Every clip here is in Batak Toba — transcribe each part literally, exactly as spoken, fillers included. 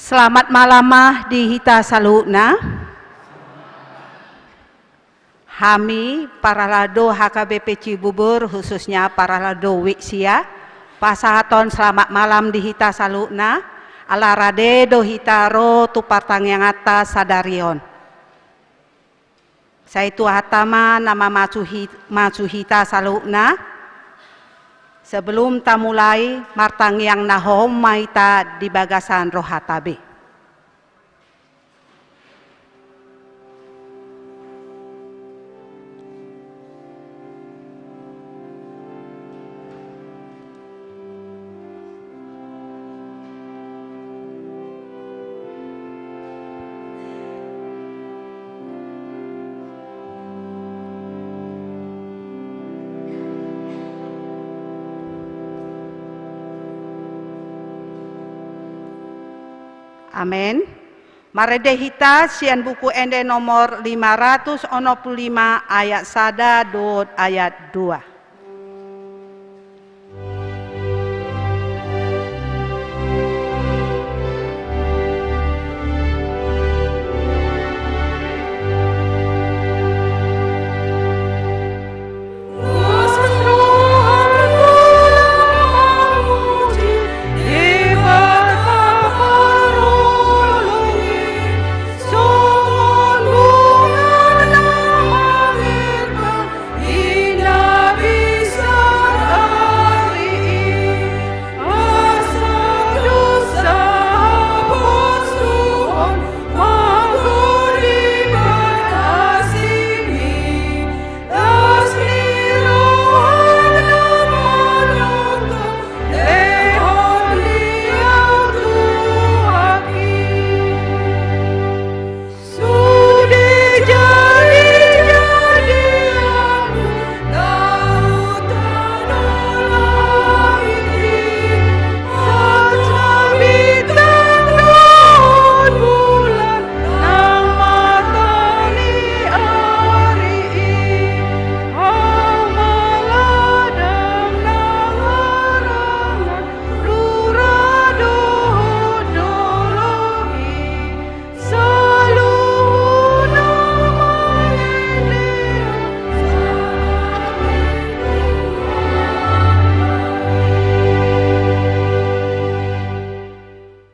Selamat malam ma di hita saluhutna. Hami parhalado H K B P Cibubur, khususnya parhalado Wiksia, pasahathon selamat malam di hita saluhutna, ala rade do hita ro tu partangianganta sadari on. Sai Tuhanta ma na mamasu hi-, masu hita saluhutna. Sebelum tamulai, martangiang na hohom ma hita di bagasan rohanta be. Amen. Marende hita sian Buku Ende nomor lima ratus onom pulu lima, ayat sada dohot ayat dua.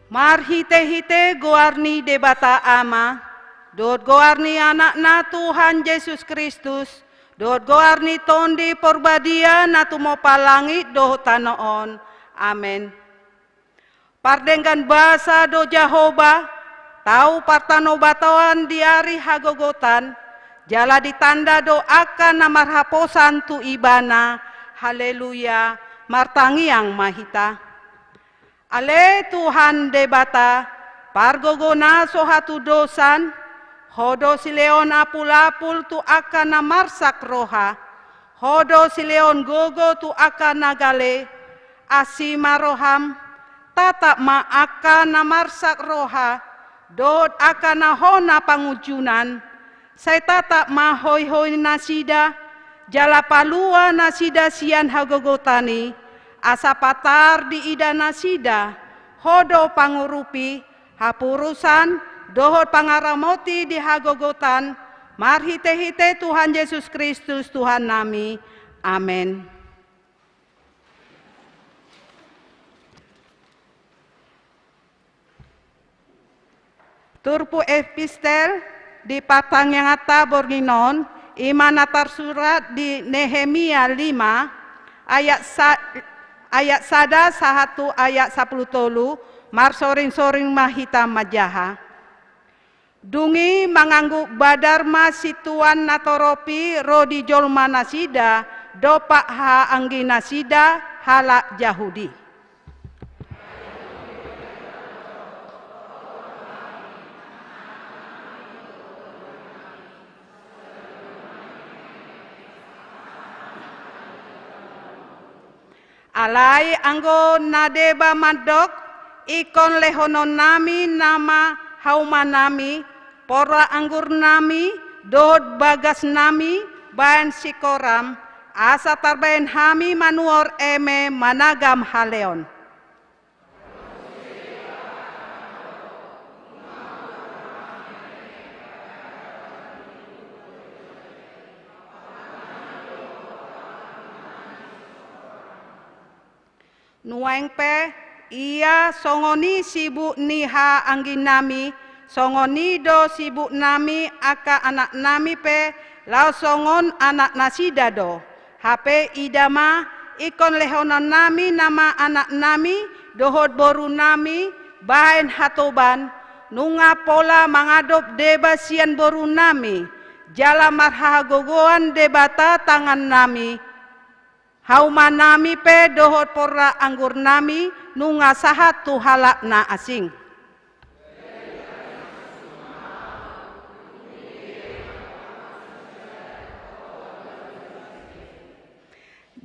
Marhitehite goar ni Debata Ama, dohot goar ni Anakna Tuhan Jesus Kristus, dohot goar ni Tondi Porbadia na tumompa langit dohot tano on. Amen. Pardenggan basa do Jahowa, tau partanobatoan di ari hagogotan, jala ditanda do angka na marhaposan tu Ibana. Haleluya. Martangiang ma hita. Ale Tuhan Debata, pargogo na so hatudosan, Ho do silehon apulapul tu angka na marsak roha, Ho do silehon gogo tu angka na gale. Asi ma roham, tatap ma angka na marsak roha, dohot angka na hona pangunjunan. Sai tatap ma hoihoi nasida, jala palua nasida sian hagogotan i, asa patar diida nasida Ho do pangurupi, hapurusan, dohot pangaramoti di hagogotan, marhitehite Tuhan Jesus Kristus Tuhannami. Amen. Turpuk epistel di partangianganta borngin on, i ma na tarsurat di Nehemia lima, ayat sa-, ayat sada sahat tu ayat sampulu tolu. Marsoringsoring ma hita manjaha. Dung i mangangguk badar ma sintuan na torop i ro di jolma nasida dompak haanggi nasida halak Jahudi. Alai anggo na deba mandok, ingkon lehononnami nama haumanami, porra anggurnami, dohot bagasnami, baen singkoram, asa tarbaen hami manuhor eme managam haleon. Nuaeng pe, ia songon i sibuk ni haha angginami, songon i do sibuknami angka anaknami pe, laos songon anaknasida do. Hape ida ma, ingkon lehononnami nama anaknami dohot borunami bahen hatoban, nunga pola mangadop deba sian borunami, jala marhagogoan Debata tangannami, haumanami pe dohot porlak anggurnami nunga sahat tu halak na asing.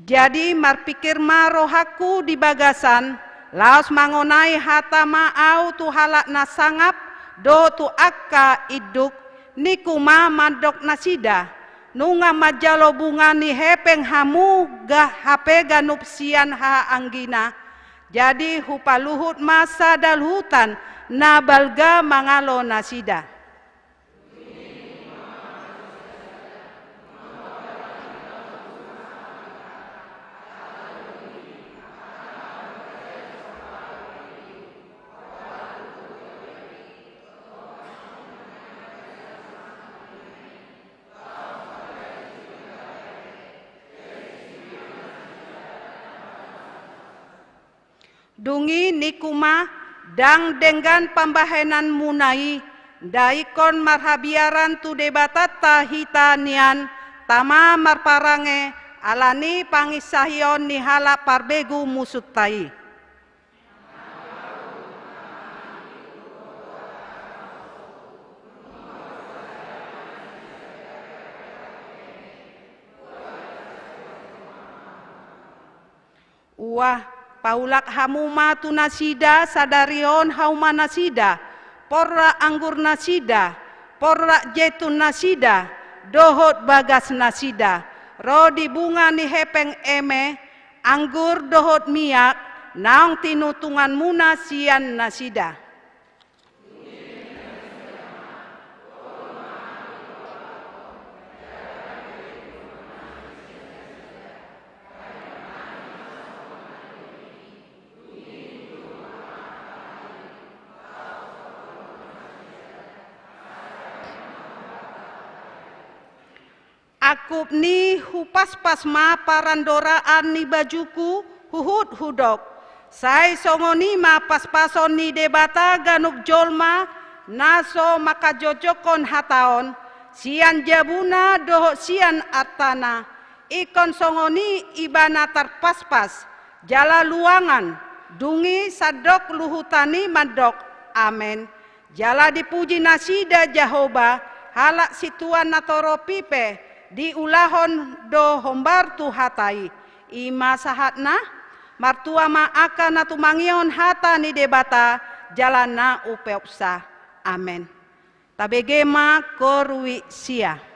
Jadi marpingkir ma rohangku di bagasan, laos mangonai hata ma ahu tu halak na sangap dohot tu angka induk, ningku ma mandok nasida, nunga manjalo bunga ni hepeng hamu ga hape ganup sian haha anggina. Jadi hupaluhut ma sada luhutan na balga mangalo nasida. Dung i ningku ma, ndang denggan pambahenanmuna i, nda ingkon marhabiaran tu Debatanta hita nian, tama marparange, ala ni panginsahion ni halak parbegu musunta i. Ua, paulak hamu ma tu nasida sadari on haumanasida, porlak anggurnasida, porlak jeitunnasida, dohot bagasnasida, ro di bunga ni hepeng eme, anggur dohot miak, naung tinutunganmuna sian nasida. Angkup ni hupaspas ma parandoraan ni bajungku, huhut hudok. Sai songon i ma paspason ni Debata ganup jolma na so mangkajongjongkon hata on, sian jabuna dohot sian artana. Ingkon songon i ibana tarpaspas, jala luangan, dung i sandok luhutan i mandok, Amen. Jala dipuji nasida Jahowa, halak sintua na torop i pe, diulahon do hombar tu hata i. I ma sahatna, martua ma angka na tumangihon hata ni Debata, jala na umpeopsa. Amen. Tabege ma koruisia.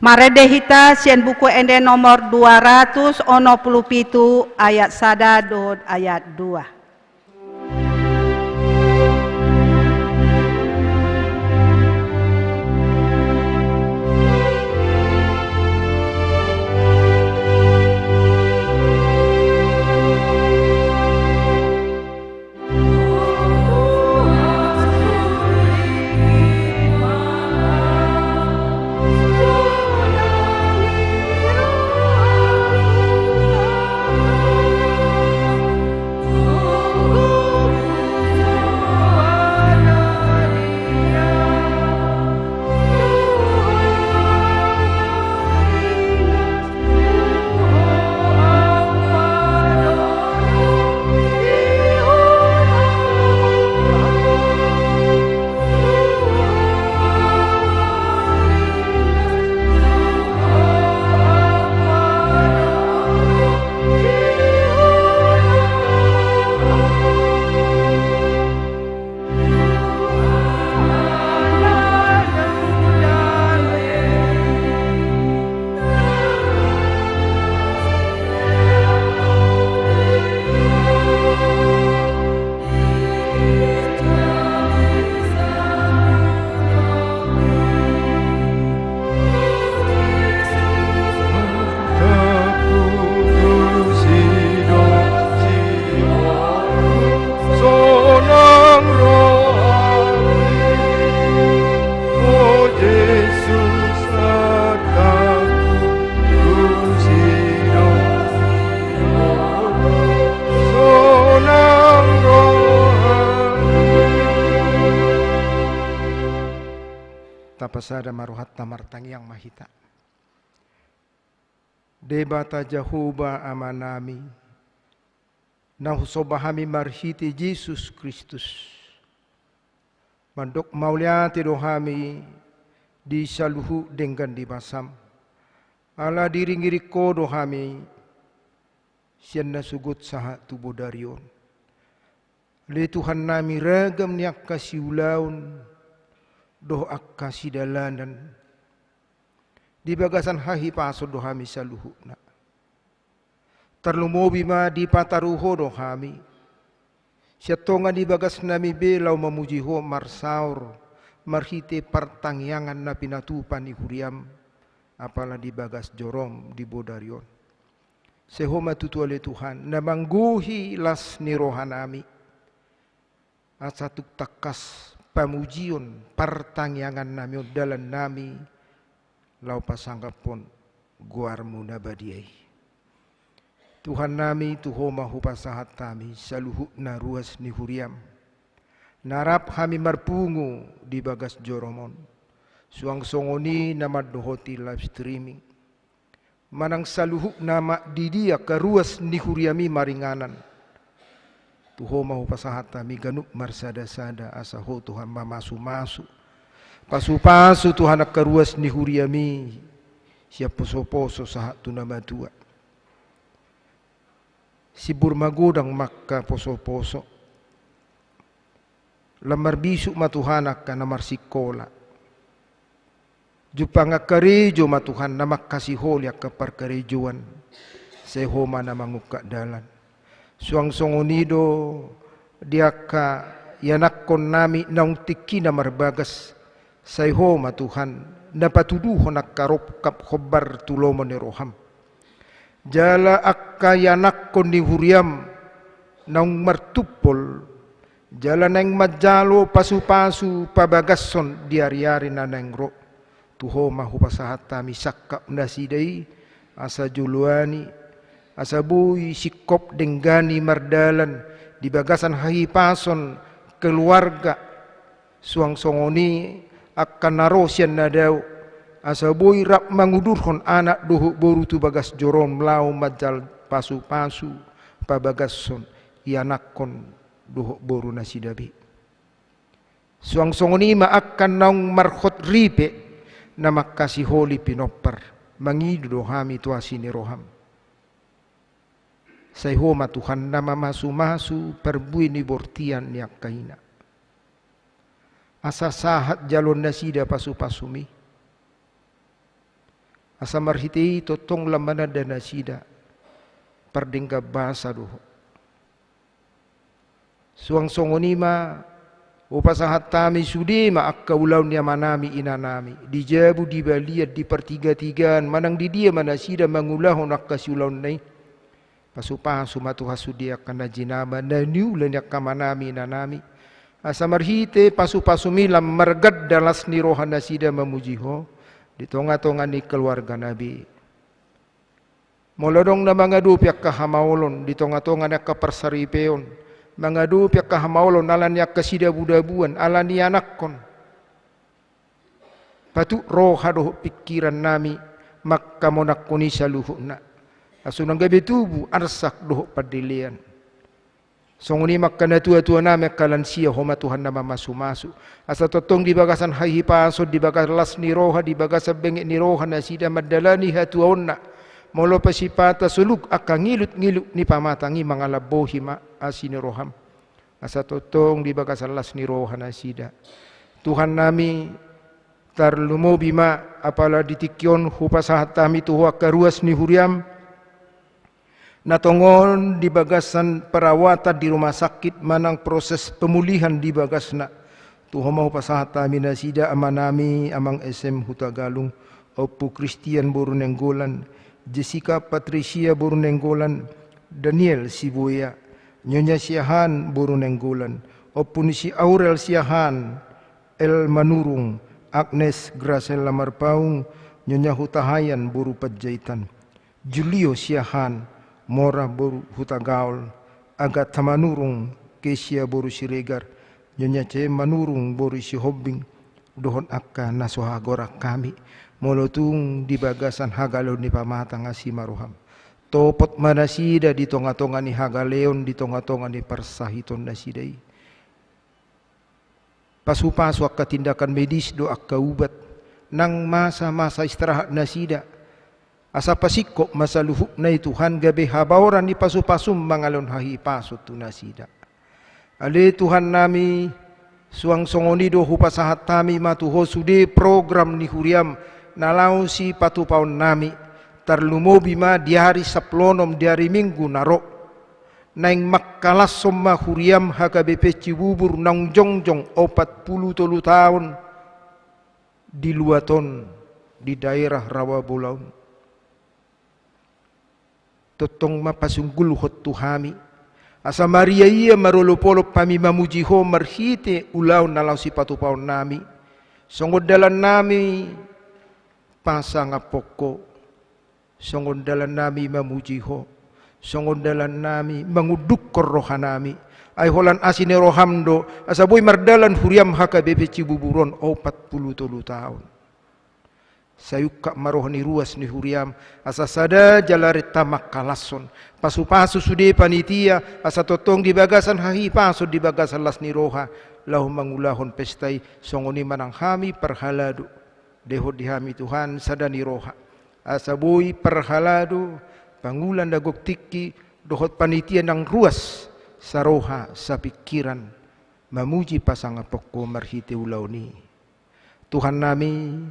Marende hita sian Buku Ende nomor dua ratus onom pulu pitu, ayat sada dohot ayat dua. Sonang rohami, o Jesus, artangku, tu si do. Sonang rohami. Tapasada ma rohanta, martangiang ma hita. Debata Jahowa Amanami, na husomba hami marhite Jesus Kristus, mandok mauliate do hami di saluhut denggan di basam, ala diiringiring Ho do hami sian na sogot sahat tu bodari on. Ale Tuhannami, ragam ni angka siulaon dohot angka sidalanan di bagasan hahipason do hami saluhutna. Tarlumobi ma dipataru Ho do hami sian tonga ni bagasnami be laho mamuji Ho marsaor marhite partangiangan na pinatupa ni huriaM, apala di bagas jorom di bodari on. Sai Ho ma tutu, ale Tuhan, na manggohi las ni rohanami, asa tung tangkas pamujion partangiangannami on dalannami laho pasangaphon goarMu na badia i. Tuhannami, tu Ho ma hupasahat hami saluhutna ruas ni huriaM, na rap hami marpungu di bagas jorom on, suang songon i na mandohoti live streaming, manang saluhutna ma di dia angka ruas ni huriaMi maringanan. Tu Ho ma hupasahat hami ganup marsadasada, asa Ho Tuhan mamasumasu, pasupasu Tuhan angka ruas ni huriaMi, sian posoposo sahat tu na matua. Simbur magodang ma angka posoposo. Lam marbisuk ma Tuhan angka na marsingkola. Jumpang angka karejo ma Tuhan na mangkasiholi angka parkarejoan. Sai Ho ma na mangungkap dalan. Suang songon i do di angka ianakkonnami naung tingkina marbagas. Sai Ho ma Tuhan na patuduhon angka rongkap hombar tu lomo ni rohaM. Jala angka ianakkon ni huriaM naung martumpol, jala naeng manjalo pasupasu pabagason di ariari na naeng ro. Tu Ho ma hupasahat hami sangkap nasida i, asa joloani, asa boi singkop denggani mardalan di bagasan hahipason keluarga, suang songon i angka na ro sian na dao, asa boi rap mangudurhon anak dohot boru tu bagas jorom laho manjalo pasupasu pabagason ianakkon dohot boru nasida be. Suang songon i ma angka naung marhot ripe na mangkasiholi pinompar, mangido do hami tu asi ni rohaM. Sai Ho ma Tuhan na mamasumasu parbue ni bortian ni angka ina. Asa sahat jaloon nasida pasupasuMi. Asa marhite i tongtong lam mananda nasida, pardenggan basa do ho. Suang songon i ma hupasahat hami sude ma angka ulaon ni amanami inanami, di jabu, di balian, di partigatigaan, manang di dia ma nasida mangulahon angka siulaonna i. Pasupasu ma Tuhan sude angka na jinama na niula ni angka amanami inanami, asa marhite pasupasumi lam marganda las ni roha nasida mamuji ho di tongatonga ni keluargana be. Molo adong na mangadopi angka hamaolon di tongatonga ni angka parsaripeon, mangadopi angka hamaolon ala ni angka sidabudabuan, ala ni anakkon, patuk roha dohot pingkirannami mangkamonangkon i saluhutna, asa unang gabe tubu arsak dohot pandelean. Songon i ma angka natuatuanami, angka lansia, Ho ma Tuhan na mamasumasu, asa tongtong di bagasan hahipason, di bagasan las ni roha, di bagasan benget ni roha nasida mandalani hatuaonna. Molo pe sipata soluk angka ngilutngilut ni pamatang i, mangalambohi ma asi ni roham, asa tongtong di bagasan las ni roha nasida. Tuhannami, tarlumobi ma apala di tingki on hupasahat hami tu Ho angka ruas ni huriam, na tongon di bagasan perawatan di rumah sakit manang proses pemulihan di bagasna. Tu Ho ma hupasahat hami nasida, amanami Amang S M Hutagalung, Ompu Kristian boru Nainggolan, Jessica Patricia boru Nainggolan, Daniel Sibuea, Nyonya Siahaan boru Nainggolan, Ompu ni si Aurel Siahaan, El Manurung, Agnes Gracella Marpaung, Nyonya Hutahayan boru Panjaitan, Julio Siahaan, Mora boru Hutagaol, Agatha Manurung, Kesia boru Siregar, Nyonya C M Manurung boru Sihombing, dohot angka na so hagorahon hami, molo tung di bagasan hagaleon ni pamatang, asi ma roham. Topot ma nasida di tongatonga ni hagaleon, di tongatonga ni parsahiton nasida i. Pasupasu angka tindakan medis dohot angka ubat, nang masamasa istirahat nasida, asa pasingkop ma saluhutna i Tuhan, gabe habaoran ni pasupasum mangalehon hahipason tu nasida. Ale Tuhannami, suang songon i do hupasahat hami ma tu Ho sude program ni huriam na laho sipatupaonnami, tarlumobi ma di ari sampulu onom, di ari Minggu na ro. Naeng mangkalashon ma huriam H K B P Cibubur naung jongjong opat pulu tolu taon di luat on, di daerah Rawabulan on. Tongtong ma pasunggulhon tu hami, asa mariaia marolopolop hami mamuji Ho marhite ulaon na laho sipatupaonnami. Songon dalannami pasangaphon Ho, songon dalannami mamuji Ho, songon dalannami mangundukhon rohanami. Ai holan asi ni roham do, asa boi mardalan huriam H K B P Cibubur on opat pulu tolu taon. Sai ungkap ma roha ni ruas ni huriam, asa sada jala renta mangkalashon. Pasupasu sude panitia, asa tongtong di bagasan hahipason, di bagasan las ni roha, laho mangulahon pesta i. Songon i ma nang hami parhalado. Lehon di hami Tuhan sada ni roha, asa boi parhalado, pangula na gok tingki, dohot panitia nang ruas, saroha, sapingkiran, mamuji pasangaphon Ho marhite ulaon i. Tuhannami,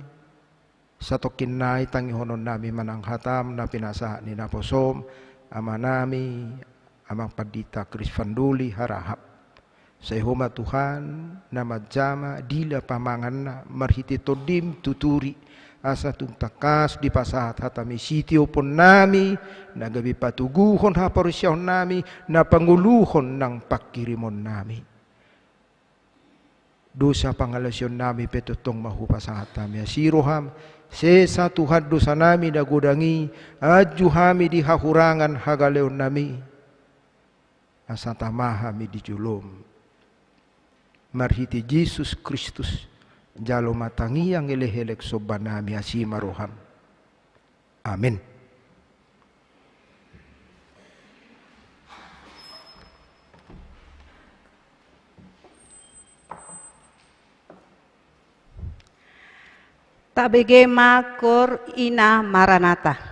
satongkin nai tangihononnami ma nang hatam na pinasahat ni naposom, amanami, Amang Pandita Krisfandoli Harahap. Sai Ho ma Tuhan, na manjama dila pamanganna marhite Tondim tuturi, asa tung tangkas dipasahat hatami sitioponnami, na gabe patoguhon haporseaonnami, na pangoluhon nang panghirimonnami. Dosa pangalaosionnami pe tongtong ma hupasahat hami asi roham, sesa Tuhan dosanami na godang i, anju hami di hahurangan hagaleonnami, asa tama hami di jolom. Marhite Jesus Kristus, jalo ma tangiang elekelek sombanami asi ma roham. Amen. Tabege ma Kor Ina Maranatha.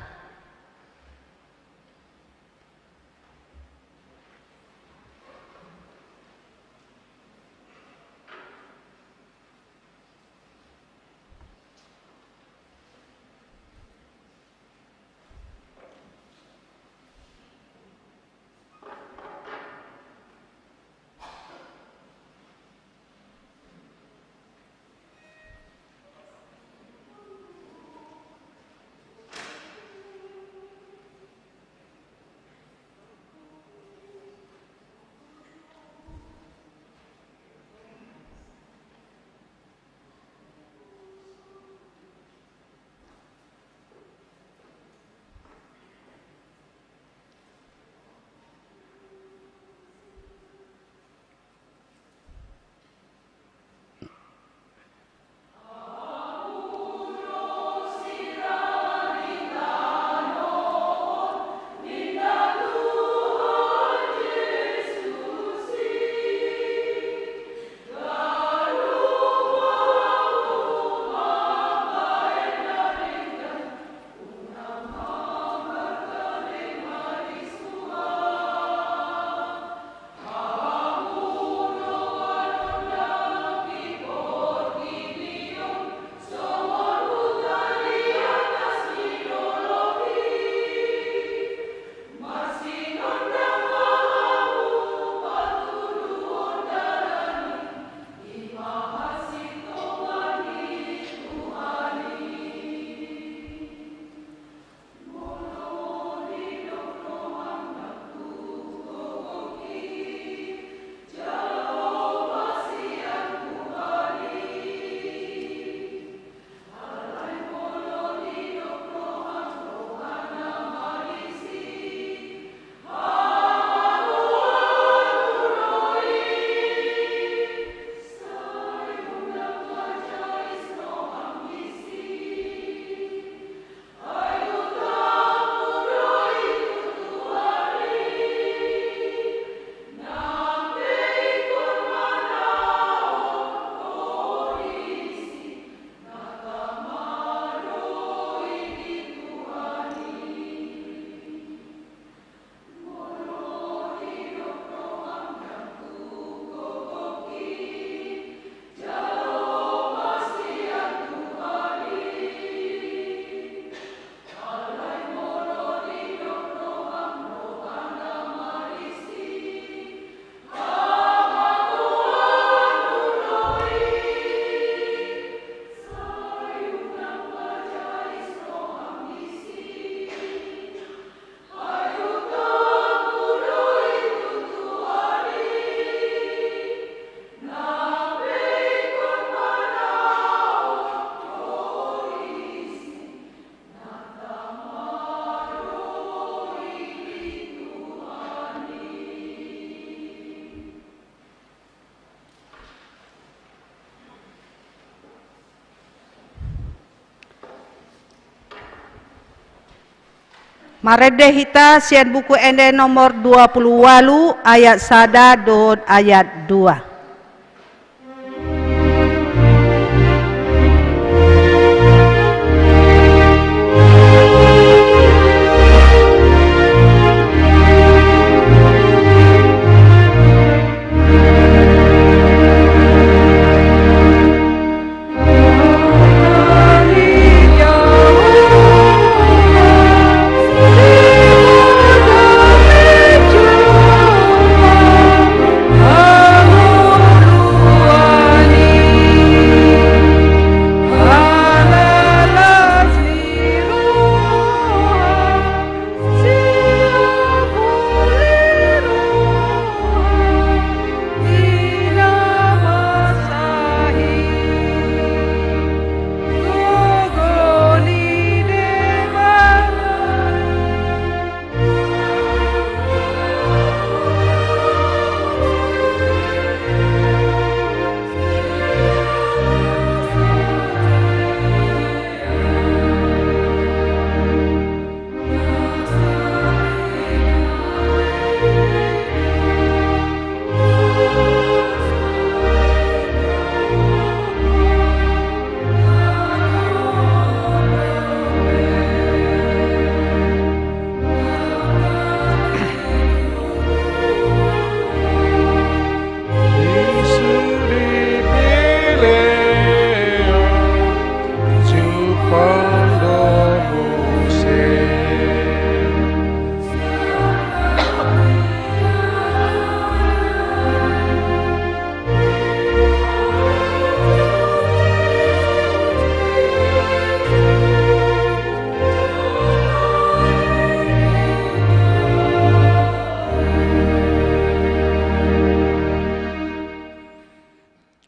Marende hita sian Buku Ende nomor dua pulu ualu, ayat sada dohot ayat dua.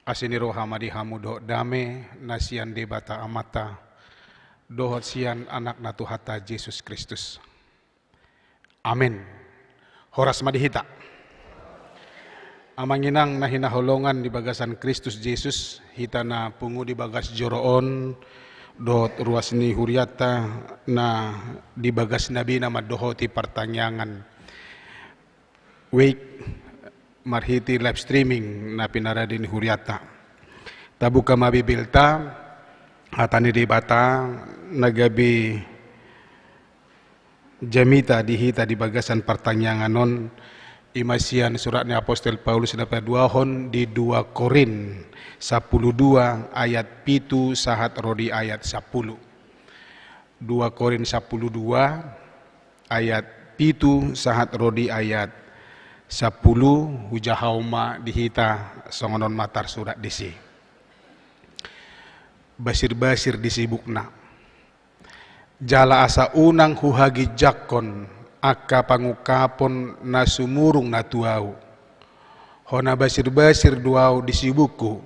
Asi ni roha ma di hamu dohot dame na sian Debata Amanta dohot sian Anakna Tuhanta Jesus Kristus. Amen. Horas ma di hita. Amang inang na hinaholongan di bagasan Kristus Jesus, hita na pungu di bagas joro on dohot ruas ni hurianta na di bagasna be na mandohoti partangiangan wake marhite live streaming na pinarade ni hurianta. Tabuka ma Bibelta, hata ni Debata na gabe jamita di hita di bagasan partangiangan on, i ma sian surat ni apostel Paulus na paduahon di dua Korin sampulu dua ayat pitu sahat ro di ayat sampulu. Dua Korin sampulu dua ayat pitu sahat ro di ayat sampulu, hujaha ma di hita songon on ma tarsurat disi. Basirbasir disi bukna. Jala asa unang huhaginjangkon angka pangungkapon na sumurung na tu ahu. Hona basirbasir do ahu disi buku,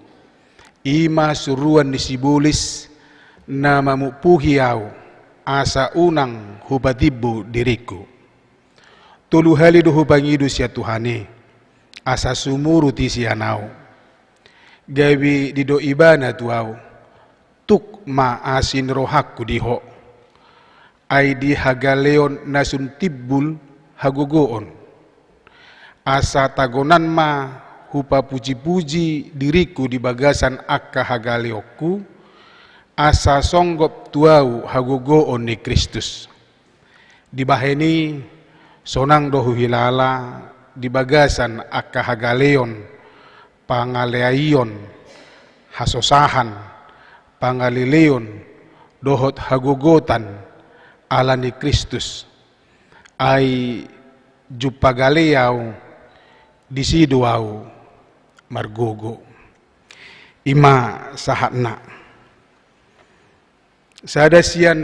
i ma suruan ni sibolis na mamukpuhi ahu, asa unang hupatimbo diringku. Tolu hali do hupangido sian Tuhan i, asa sumurut i sian ahu. Gabe didok ibana tu ahu, tuk ma asi ni rohangku di ho. Ai di hagaleon na sun timbul hagogoon. Asa tagonan ma hupapujipuji diringku di bagasan angka hagaleonku, asa songgop tu ahu hagogoon ni Kristus. Dibahen i, sonang do huhilala di bagasan angka hagaleon, pangaleaion, hasosahan, pangaleleon, dohot hagogotan ala ni Kristus. Ai jumpang gale ahu, disi do ahu margogo. I ma sahatna. Sada sian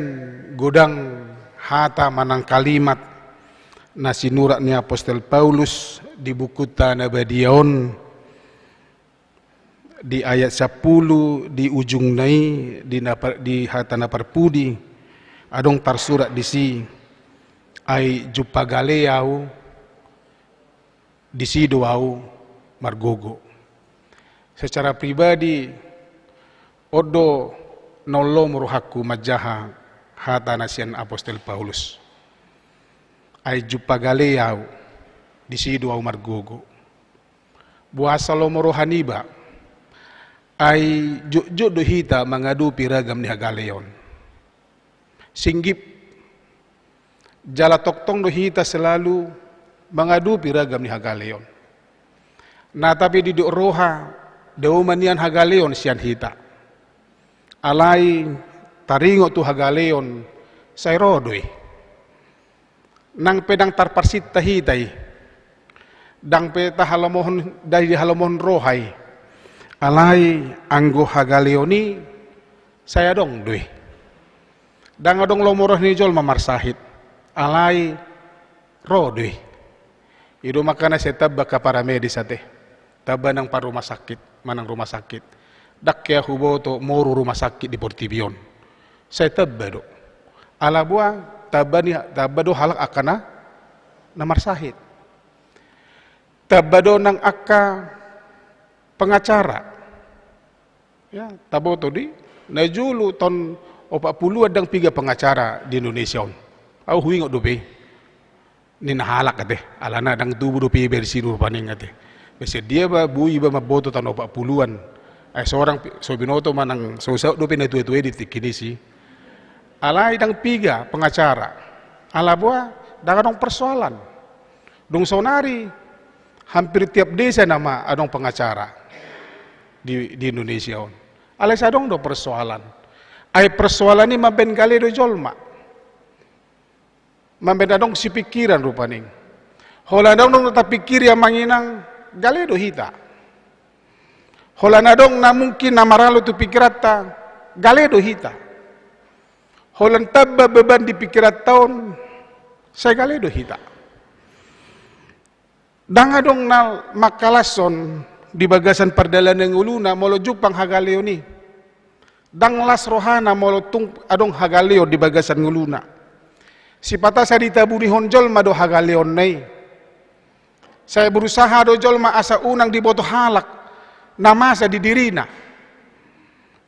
godang hata manang kalimat na sinurat ni apostel Paulus di bukunta na badia on, di ayat sampulu di ujungna i, di na par-, di hata na parpudi, adong tarsurat disi, ai jumpang gale ahu, disi do ahu margogo. Secara pribadi, on do na lomo rohangku manjaha hata na sian apostel Paulus. Ai jumpa gale au, disi do au margogo. Boasa lomo roha niba? Ai jotjot do hita mangadopi ragam ni hagaleon. Singgip, jala tongtong do hita selalu mangadopi ragam ni hagaleon. Na tapi didok roha, dao ma nian hagaleon sian hita. Alai taringot tu hagaleon, sai ro do i. Nang pe ndang tarparsinta hita i, ndang pe tahalomohon, ndang dihalomohon roha i. Alai anggo hagaleon i, sai adong do i. Ndang adong lomo roha ni jolma marsahit. Alai ro do i. I do makana sai tamba angka paramedis ate. Tamba nang par rumah sakit, manang rumah sakit. Ndang hea huboto moru rumah sakit di portibi on. Sai tamba do. Ala boa, tamba ni, tamba do halak angka na, na marsahit. Tamba do nang angka pengacara. Ya, taboto do i, na jolo taon opat puluan ndang piga pengacara di Indonesia on. Au huingot dope i. Ninna halak ate, alana ndang tubu dope i bersi rupani ate. Bersi dia ba boi iba mamboto taon opat puluan. Ai sorang pi-, so binoto manang so saut dope na tua-tua i di tingki ni si. Alai ndang piga pengacara. Ala boa, ndang adong persoalan. Dung saonari, hampir tiap desa nama adong pengacara di, di Indonesia on. Alai sai adong do persoalan. Ai persoalan i mambaen gale do jolma. Mambaen adong sipingkiran rupani. Holan adong do tapingkiri amang inang, gale do hita. Holan adong na mungkin na maralo tu pingkiranta, gale do hita. Holan tamba beban di pingkiranta on, sai gale do hita. Ndang adong na mangkalashon di bagasan pardalanan ni ngoluna molo jumpang hagaleon i. Ndang las rohana molo tung adong hagaleon di bagasan ngoluna. Sipata sai ditaburihon jolma do hagaleonna i. Sai berusaha do jolma asa unang diboto halak na masa di dirina.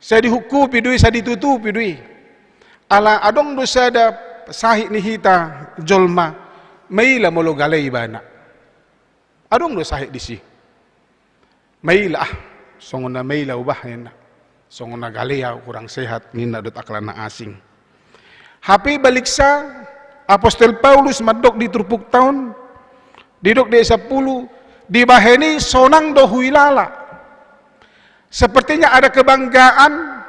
Sai dihungkupi do i, sai ditutupi do i. Ala adong do sada sahit ni hita jolma, maila molo gale ibana. Adong do sahit disi. Maila ah, songon na maila au bah ninna. Songon na gale au, kurang sehat ninna dohot angka na asing. Hape baliksa, Apostel Paulus mandok di turpukta on, didok di ayat sampulu, dibahen i sonang do huilala. Sepertinya ada kebanggaan,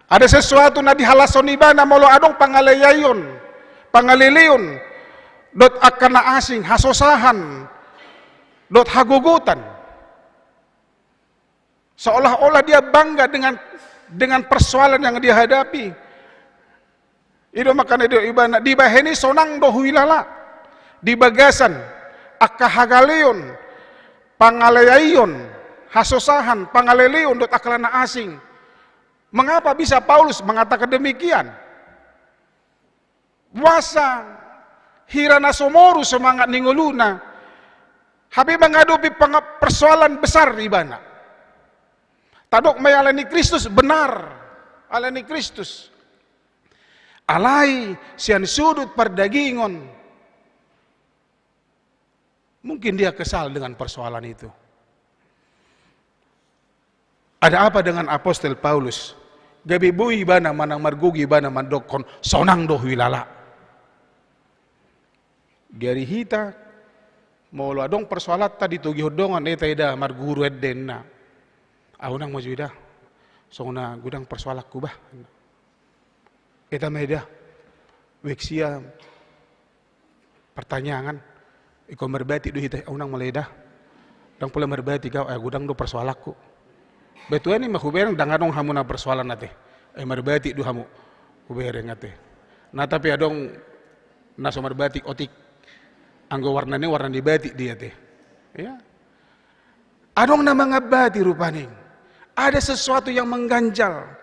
ada sesuatu na dihalashon ibana molo adong pangalaion, pangaleleon, dohot angka na asing, hasosahan, dohot hagogotan. Seolah-olah dia bangga dengan, dengan persoalan yang dia hadapi. I do makana didok ibana, dibahen i sonang do huilala di bagasan angka hagaleon, pangalaion, hasosahan, pangaleleon dohot angka na asing. Mengapa bisa Paulus mengatakan demikian? Boasa hira na so moru semangat ni ngoluna, hape mangadopi panga-, persoalan besar ibana. Tadok ma i alani Kristus, benar, alani Kristus. Alai sian sudut pardagingon, mungkin dia kesal dengan persoalan itu. Ada apa dengan Apostel Paulus? Gabe boi ibana manang margogo ibana mandokkon sonang do huilala. Gari hita, molo adong persoalanta ditogihon dongan, eta eda marguru ende ninna. Au nang maju eda. Songon na godang persoalanku bah. Eta ma eda. Weksia pertanyaan, ingkon marbatik do hita, au nang molo eda. Ndang pola marbatik au, ai godang do persoalanku. Batuan i ma hubereng, ndang adong hamu na persoalan ate. Ai marbatik do hamu. Hubereng ate. Na tapi adong na so marbatik otik. Anggo warna ni warna ni batik dia ate. Ya. Adong na mangambati rupani. Ada sesuatu yang mengganjal.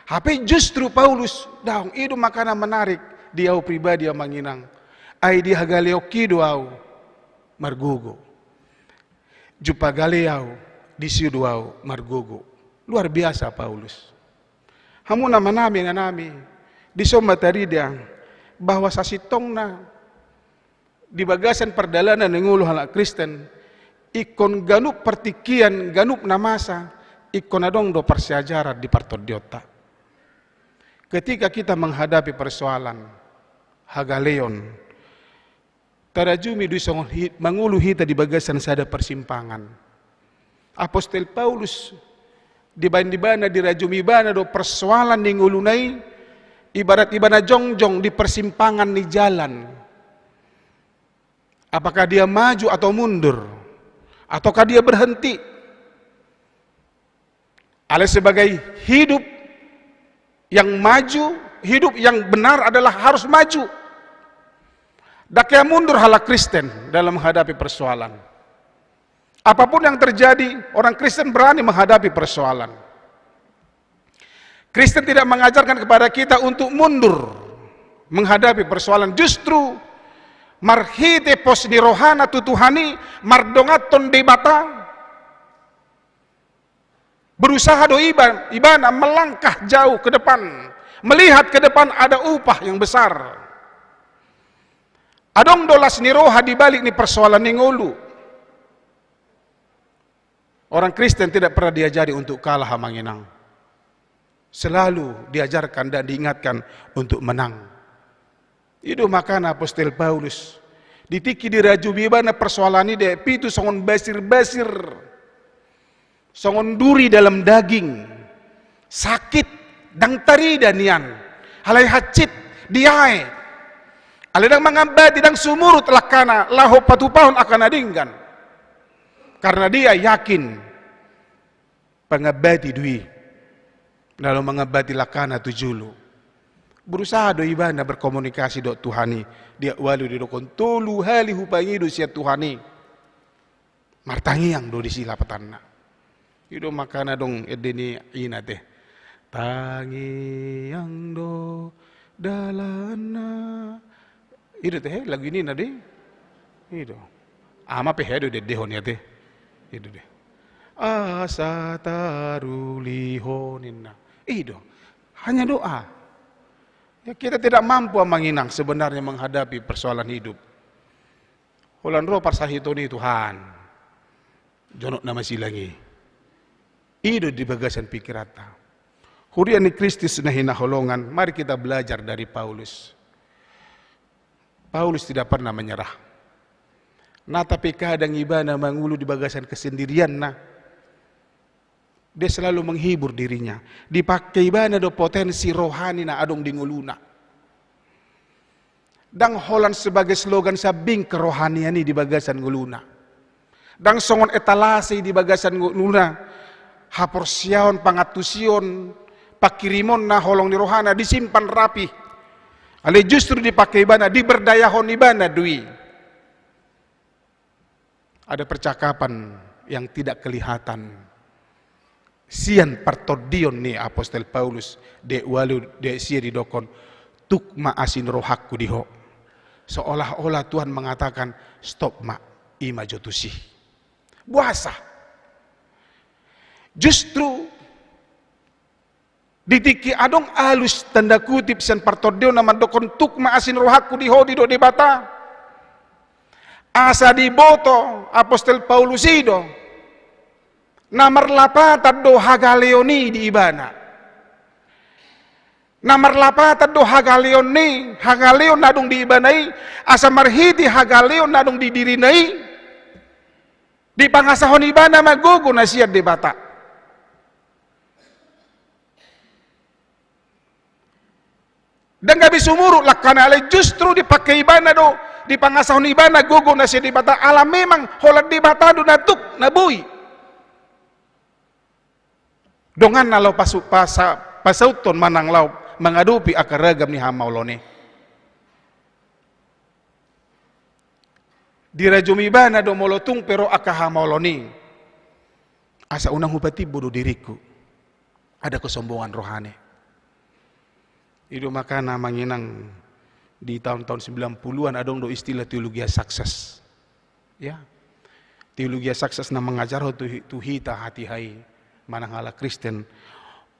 Hape justru Paulus, daong, i do makana menarik di au pribadi amang inang. Ai di hagaleonki do au margogo. Jumpa gale au, disi do au margogo. Luar biasa Paulus. Hamu na manami, na nami, dison ma tarida bahwa sasintongna Di bagasan pardalanan ni ngolu halak Kristen, ingkon ganup partingkian, ganup na masa, ingkon adong do parsiajaran di partondionta. Ketika kita menghadapi persoalan, hagaleon, tarajumi do i songon hi-, mangolu hita di bagasan sada persimpangan. Apostel Paulus, dibaen ibana, dirajumi ibana do persoalan ni ngoluna i, ibarat ibana jongjong di persimpangan ni jalan. Apakah dia maju atau mundur? Ataukah dia berhenti? Alai sebagai hidup yang maju, hidup yang benar adalah harus maju. Dang hea mundur halak Kristen dalam menghadapi persoalan. Apapun yang terjadi, orang Kristen berani menghadapi persoalan. Kristen tidak mengajarkan kepada kita untuk mundur menghadapi persoalan. Justru marhite pos ni rohana tu Tuhan i, mardonganhon Debata, berusaha do iba-, ibana melangkah jauh ke depan, melihat ke depan ada upah yang besar. Adong do las ni roha di balik ni persoalan ni ngolu. Orang Kristen tidak pernah diajari untuk kalah, amang inang. Selalu diajarkan dan diingatkan untuk menang. I do makana Apostel Paulus, di tingki dirajumi ibana persoalan i di ayat pitu songon basir-basir, songon duri dalam daging, sakit, dang tarida nian, alai hansit, diae. Alai dang mangambati, dang sumurut langkana laho patupahon angka na denggan. Karena dia yakin pangambati do i, lalu mangambati langkana tu julu. Berusaha do ibana berkomunikasi dohot Tuhan i, dia ualu didokon tolu hali hupangido sian Tuhan i. Martangiang do disi lapatanna. I do makana adong ende ni ina te. Tangiang do dalanna. I do te, he, lagu i ninna do i. I do. Ama pe he do diendehon ia te. I do de. Asa tarulihon ninna. I do. Hanya doa. Ya, kita tidak mampu, amang inang, sebenarnya menghadapi persoalan hidup. Holan ro parsahiton i, Tuhan. Jonok na masilang i. I do di bagasan pikiranta. Huria ni Kristus na hinaholongan, mari kita belajar dari Paulus. Paulus tidak pernah menyerah. Na, tapi kadang ibana mangolu di bagasan kesendirianna. Dia selalu menghibur dirinya. Dipake ibana do potensi rohani na adong di ngoluna. Dang holan sebagai slogan sambing kerohanian i di bagasan ngoluna. Dang songon etalase i di bagasan ngoluna, haporseaon, pangantusion, pangkirimon na holong ni rohana disimpan rapi. Alai justru dipake ibana, diberdayahon ibana do i. Ada percakapan yang tidak kelihatan sian partondion ni Apostel Paulus, di ayat ualu, di ayat sia didokon, tuk ma asi ni rohangku di ho. Seolah-olah Tuhan mengatakan, stop ma, i ma jo tusi. Boasa? Justru di tingki adong alus tanda kutip sian partondion na mandokon tuk ma asi ni rohangku di ho, didok Debata. Asa diboto Apostel Paulus i do na marlapatan do hagaleon i di ibana. Na marlapatan do hagaleon i, hagaleon na adong di ibana i, asa marhite hagaleon na adong di dirina i, dipangasahon ibana ma gogo na sian Debata. Dang gabe sumurut langkana, alai justru dipake ibana do, dipangasahon ibana gogo na sian Debata, ala memang holan Debata do na tuk, na boi. Donganna laho pasu-, pasa-, pasauthon manang laho mangadopi angka ragam ni hamaolon i. Dirajumi ibana do molo tung pe ro angka hamaolon i. Asa unang hupatimbo do diringku. Ada kesombongan rohani. I do makana, amang inang, di tahun-tahun sembilan puluhan adong do istilah teologia sukses. Ya. Teologia sukses na mangajarhon tu hi-, tu hita hatiha i manang halak Kristen,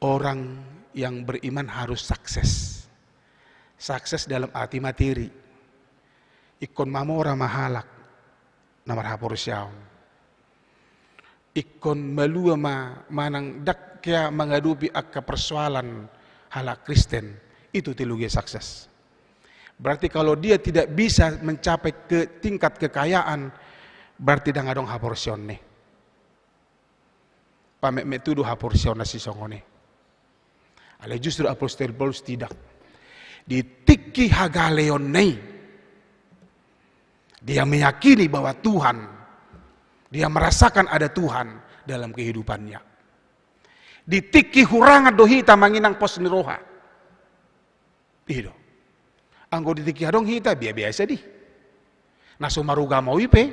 orang yang beriman harus sukses. Sukses dalam arti materi. Ingkon mamora ma halak na marhaporseaon. Ingkon malua ma manang ndang hea mangadopi angka persoalan halak Kristen. Itu teologia sukses. Berarti kalau dia tidak bisa mencapai ke tingkat kekayaan, berarti ndang adong haporseaonna i. Pametmet tudu haporseaon na sisongon i. Alai justru apostel Paulus tidak. Di tingki hagaleonna i, dia meyakini bahwa Tuhan, dia merasakan ada Tuhan dalam kehidupannya. Di tingki hurangan do hita manginang pos ni roha. I do. Anggo di tingki adong hita, biasa-biasa do i. Na so marugamo i pe,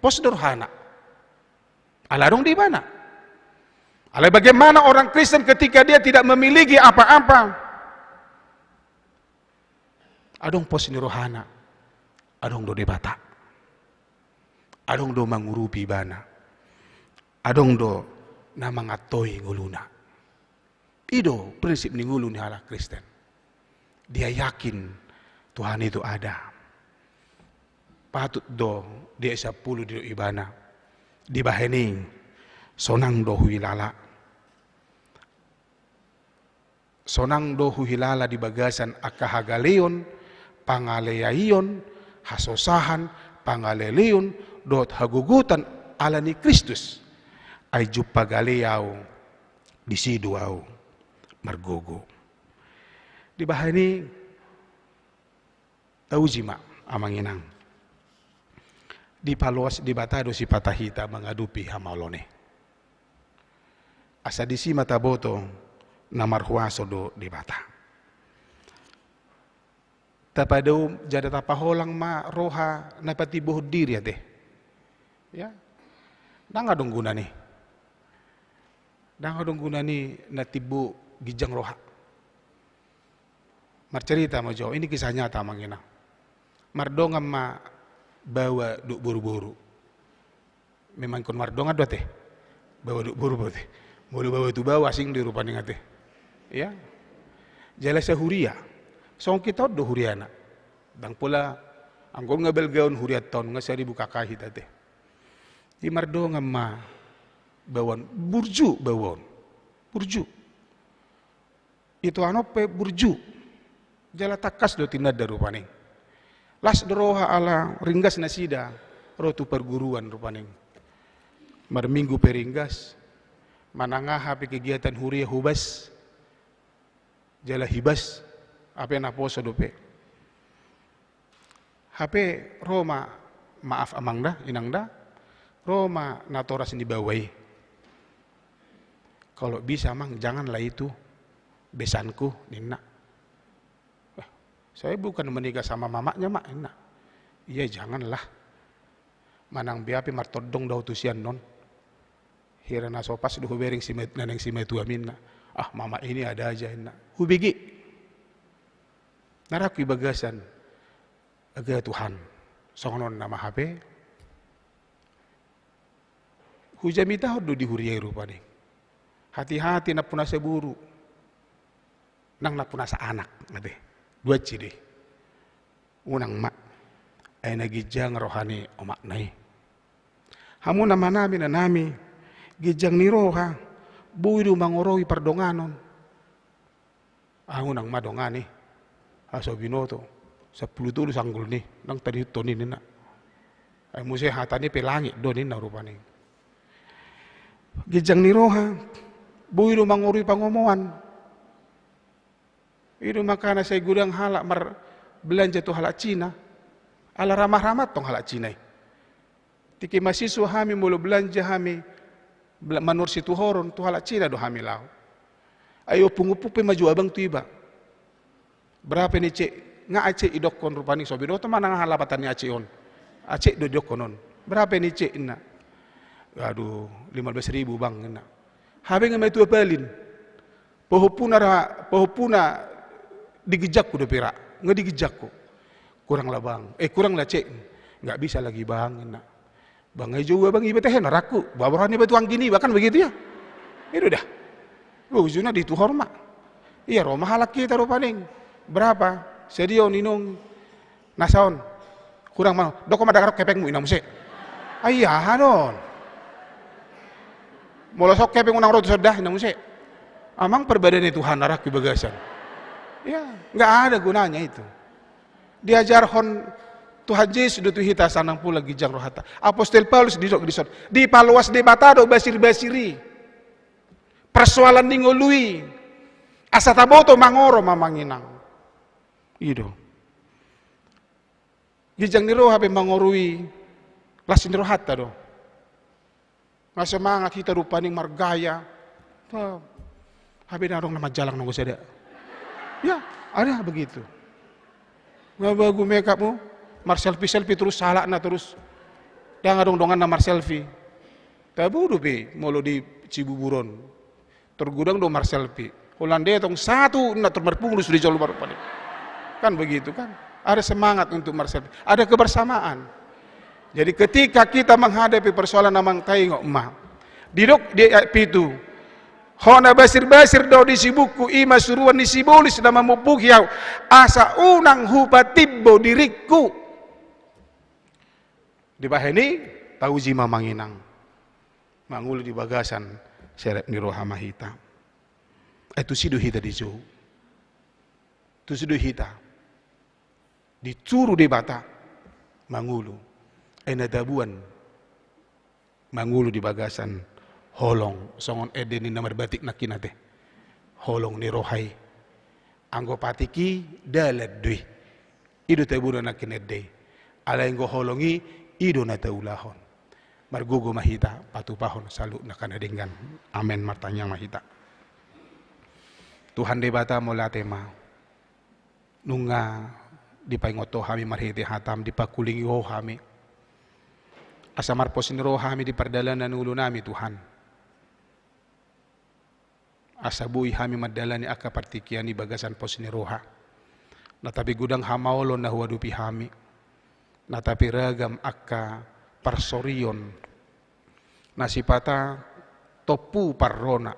pos do rohana. Ala adong do ibana. Alai bagaimana orang Kristen ketika dia tidak memiliki apa-apa? Adong pos ni rohana, adong do Debata. Adong do mangurupi ibana. Adong do na mangantoi ngoluna. I do prinsip ni ngolu ni halak Kristen. Dia yakin Tuhan itu ada. Patut do di ayat sampulu didok ibana, dibahen i sonang do huhilala. Sonang do huhilala di bagasan angka hagaleon, pangaleaion, hasosahan, pangaleleon, dohot hagogotan ala ni Kristus. Ai jumpa gale au, disi do au margogo. Dibahen i, tauji ma amang inang. Dipaloas Debata do sipata hita mangadopi hamaolon i. Asa disi ma taboto na marhuaso do Debata. Tapadao jala tapaholang ma roha na patimbohon diri ate. Ya. Ndang adong guna ni. Ndang adong guna ni na timbo ginjang roha. Marcerita ma jo, ini kisah nyata amang inang. Mardongan ma baoa dohot boruboru. Memang ingkon mardongan do ate. Baoa dohot boru ate. Molo baoa tu baoa asing do i rupani ate. Ya. Jala sahuria. Songon hita on do huriana. Ndang pola anggo nga balgaon hurianta on nga saribu K K hita ate. Di mardongan ma baoa on, burju baoa on. Burju. Itoan on pe burju. Jala tangkas do tinanda rupani. Las do roha ala ringgas nasida ro tu parguruan rupani. Marminggu pe ringgas, manang aha pe kegiatan huria hubas, jala hibas, hape naposo dope. Hape ro ma, maaf amang da, inang da, ro ma natoras ni baoa i. Kalau bisa amang, janganlah itu besanku, ninna. "Eh, saya bukan menikah sama mamaknya, Mak," ninna. "Iya, janganlah. Manang beha pe martondong do au tu si annon. Hira na so pas do hubereng si mat-, na naeng simatuam," ninna. "Ah, mamak ini ada aja," ninna. Hubege. Na rangku i bagasan. Aga Tuhan, songon on nama hape. Hujamitahon do di huria i rupani. Hati-hati nampuna saboru. Nang nampuna saanak, ate. Duansi do i. Unang ma. Ai na ginjang roha ni omakna i. Hamu amanami, inanami, ginjang ni roha, boi do mangoroi pardonganon. Ahu nang ma dongani. Asa binoto. Sampulu tolu sanggul ni. Nang tadi hutoni ninna. Ai muse hata ni pe langit do ninna rupani. Ginjang ni roha. Boi do mangorui pangomoan. I do makana sai godang halak marbelanja tu halak Cina. Ala ramah-ramah tong halak Cina i. Tingki mahasiswa hami molo belanja hami, bela-, manursi tu horon, tu halak Cina do hami laho. Ai ompung-ompung pe maju abang tu iba. Berapa ni, Cek? Nga Aceh idokkon rupani, so binoto manang aha lapatan ni Aceh on. Aceh do idokkon on. Berapa ni, Cek? Ninna. Aduh, lima belas ribu, Bang, ninna. Hape nga matua palin. Pahompuna ra, pahompuna di ginjangku dope ra. Nga di ginjangku. Kurang lah, Bang. Eh, kurang lah, Cek. Nggak bisa lagi, Bang, ninna. Bang, ai jou abang iba tehe na rangku. Ba roha niba tu anggi niba kan begitu ya. I do da. Ujungna di tuhor ma. Iya, ro ma halak hita rupani. Berapa? Sadia on inong. Nasa on. Kurang ma, dok ma dang ro hepengmu, inna muse. Ai aha do on? Molo so hepeng unang ro tu son da, inna muse. Amang parbadane Tuhan arahku i bagasan. Ya, nggak ada gunanya itu. Diajarhon Tuhan Jesus do tu hita asa unang pola ginjang rohanta. Apostel Paulus didok dison, dipaloas Debata do basir-basir i. Persoalan ni ngolu i. Asa taboto mangoro ma amang inang. I do. Ginjang ni roha pe mangorui las ni rohanta do. Nga semangat hita rupani margaya. Hape ndang adong na manjalang nanggo sada. Ya, ada begitu. Nga begu makeupmu, marselfie-selfie terus, salakna terus. Ndang adong donganna marselfie. Tabo dope molo di Cibubur on. Tor godang do marselfie. Holan dia tong satu na tor marpungu do sude jolo marupani. Kan begitu kan? Ada semangat untuk marselfie. Ada kebersamaan. Jadi ketika kita menghadapi persoalan, amang, taingot ma. Didok di ayat pitu. Hona basir-basir do di si buku, i ma suruan ni si Paulus na mamungkuni ahu. Asa unang hupatimbo diringku. Dibahen i, tauji ma amang inang. Mangolu di bagasan serep ni roha ma hita. Ai tusi do hita dijou. Tusi do hita disuru Debata mangolu. Ai na tabuan mangolu di bagasan holong. Songon ende ni na marbatik nangkin ate. Holong ni roha i. Anggo patik i dalan do i. I do tabuan nangkin ende i. Alai anggo holong i, i do na taulahon. Margogo ma hita patupahon saluhutna angka na denggan. Amen. Martangiang ma hita. Tuhan Debata, mauliate ma. Nunga dipaingot Ho hami marhite hataM, dipangkulingi Ho hami. Asa marpos ni roha hami di pardalanan ni ngolunami, Tuhan. Asa boi hami mandalani angka partingkian i bagasan pos ni roha. Na tapi godang hamaolon na huadopi hami. Na tapi ragam angka parsorion. Na sipata tompu parrona.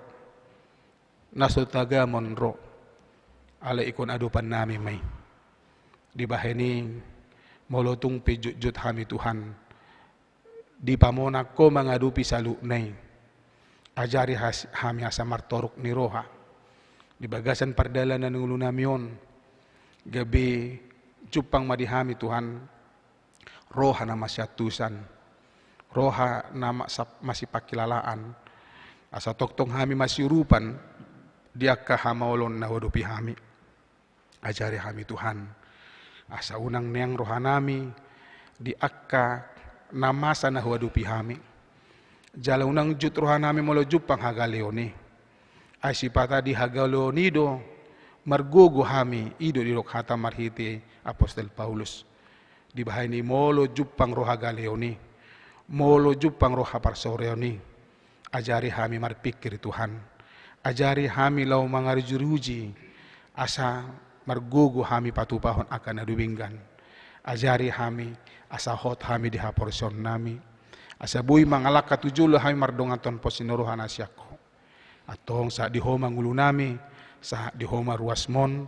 Na so tagamon ro. Alai ingkon adopannami ma i. Dibahen i molo tung pe jotjot hami, Tuhan. Dipamonang Ho mangadopi saluhutna i. Ajari has-, hami asa martoruk ni roha. Di bagasan pardalanan ni ngolunami on. Gabe jumpang ma di hami, Tuhan. Roha na masiantusan. Roha na ma-, sap-, masipangkilalaan. Asa tongtong hami masiurupan di angka hamaolon na huadopi hami. Ajari hami, Tuhan, asa unang neang rohanami di angka na masa na huadopi hami. Jala unang jut rohanami molo jumpang hagaleon i. Ai sipata di hagaleon i do margogo hami, i do didok hata marhite Apostel Paulus. Dibahen i molo jumpang roha galeon i, molo jumpang roha parsoreon i, ajari hami marpingkir, Tuhan. Ajari hami laho mangaruji-ruji, asa margogo hami patupahon angka na dumenggan. Ajari hami, asa hot hami di haporseaonnami. Asa boi mangalangka tu jolo hami mardonganhon pos ni roha na sian Ho. Antong sahat di Ho ma ngolunami, sahat di Ho ma ruasmon,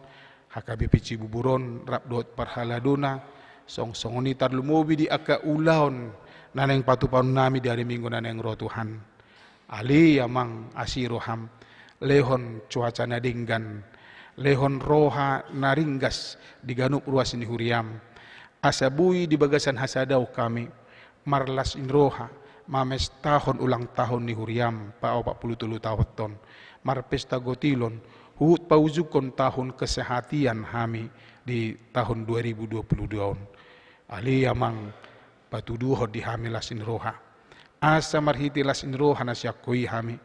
H K B P Cibubur on, rap dohot parhaladona, song-, songon i tarlumobi di angka ulaon na naeng patupaonnami di ari Minggu na naeng ro, Tuhan. Ale Amang, asi roham, lehon cuaca na denggan, lehon roha na ringgas di ganup ruas ni huriam, asa boi di bagasan hasadaon hami, marlas ni roha, mamestahon ulang tahun ni huriam, paopat pulu tolu taon on, marpesta gotilon, huhut paujungkon tahun kesehatan hami di tahun dua ribu dua puluh dua on. Ale Amang, patuduhon di hami las ni roha. Asa marhite las ni roha na sian Ho i hami.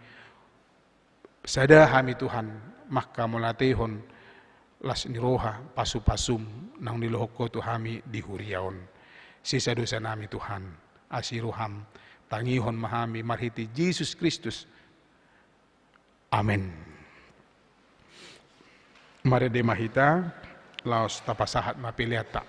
Sada hami, Tuhan, manghamauliatehon las ni roha, pasu-pasum, naung nilohon Ho tu hami di huria on. Sesa dosanami, Tuhan, asi roham, tangihon ma hami marhite Jesus Kristus. Amen. Marende ma hita, laos tapasahat ma peleanta.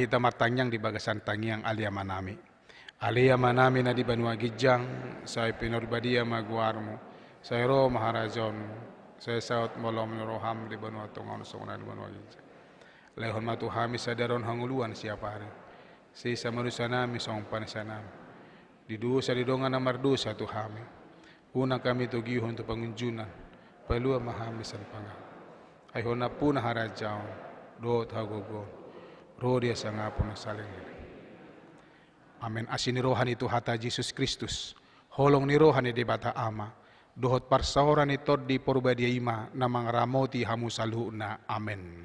Hita martangiang di bagasan tangiang Ale Amanami. Ale Amanami na di banua ginjang, sai pinarbadia ma goarmu, sai ro ma harajaonmu, sai saut ma lomo ni roham di banua tonga on songon na di banua ginjang. Lehon ma tu hami sadari on hangoluan siapari. Sesa ma dosanami songon panesanami di dosa ni dongan na mardosa tu hami. Unang hami togihon tu pangunjunan, palua ma hami sian pangago. Ai hona puna harajaon, dohot hagogoon, ro di hasangapon na saleleng. Amen. Asi ni roha ni Tuhanta Jesus Kristus, holong ni roha ni Debata Ama, dohot parsaoran ni Tondi Porbadia i ma na mangaramoti hamu saluhutna. Amen.